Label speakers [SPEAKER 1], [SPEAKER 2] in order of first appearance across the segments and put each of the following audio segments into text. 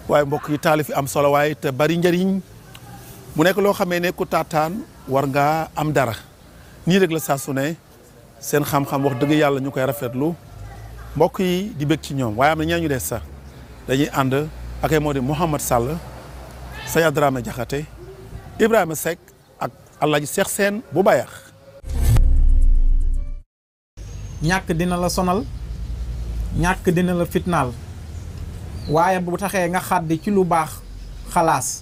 [SPEAKER 1] waaye mbokk yi taalif am solo waaye te bari njëriñ mu nekk loo xamee ne ku taataan war ngaa am dara nii rek la saa su ne seen xam-xam wax dëgg yàlla ñu koy rafetlu mbokk yi di bëgg ci ñoom waaye am na ñaa ñu des sax dañuy ànd ak ay moo di Mouhamed Sall Saya Dramé Jaxate Ibrahima Seck ak Alaaji Seex Seen bu Bayax.
[SPEAKER 2] ñàkk dina la sonal ñàkk dina la fitnaal waaye bu taxee nga xàddi ci lu baax xalaas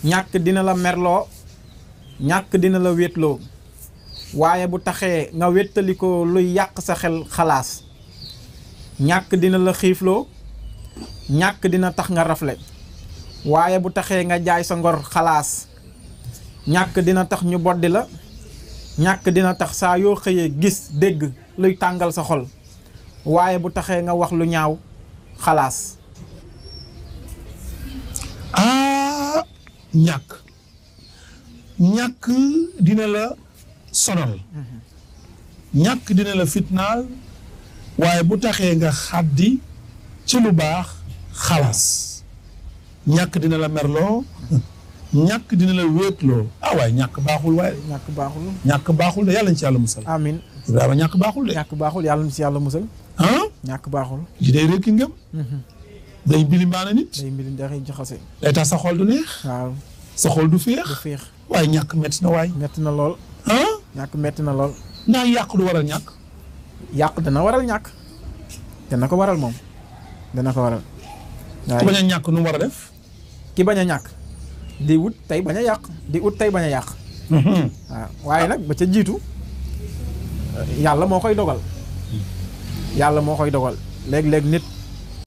[SPEAKER 2] ñàkk dina la merloo ñàkk dina la wétloo waaye bu taxee nga wéttalikoo luy yàq sa xel xalaas ñàkk dina la xiifloo ñàkk dina tax nga rafle waaye bu taxee nga jaay sa ngor xalaas ñàkk dina tax ñu boddi la ñàkk dina tax saa yoo xëyee gis dégg luy tàngal sa xol waaye bu taxee nga wax lu ñaaw xalaas.
[SPEAKER 3] ñàkk dina la sonal ñàkk dina la fitnaal waaye bu taxee nga xaddi ci lu baax xalaas ñàkk dina la merloo ñàkk dina la wéetloo waaye ñàkk baaxul waaye ñàkk baaxul de yàlla ñu ci yàlla musal.
[SPEAKER 2] amiin
[SPEAKER 3] Ibrahima ñàkk baaxul de.
[SPEAKER 2] ñàkk baaxul yàlla ñu ci yàlla musal. ñàkk baaxul.
[SPEAKER 3] ji day rékki ngëm. day mbilimbaane nit.
[SPEAKER 2] day mbilim day jaxase.
[SPEAKER 3] day tax sa xol du neex.
[SPEAKER 2] waaw
[SPEAKER 3] sa xol du féex.
[SPEAKER 2] du féex.
[SPEAKER 3] waaye ñàkk metti na waay.
[SPEAKER 2] metti na lool. ñàkk metti na lool.
[SPEAKER 3] ndax yàq du waral ñàkk.
[SPEAKER 2] yàq dana waral ñàkk. dana ko waral moom. dana ko waral.
[SPEAKER 3] ku bañ a ñàkk nu mu war a def.
[SPEAKER 2] ki bañ a ñàkk. di wut tey bañ a yàq di ut tey bañ a yàq. waaw waaye nag ba ca jiitu yàlla moo koy dogal. yàlla moo koy dogal léeg-léeg nit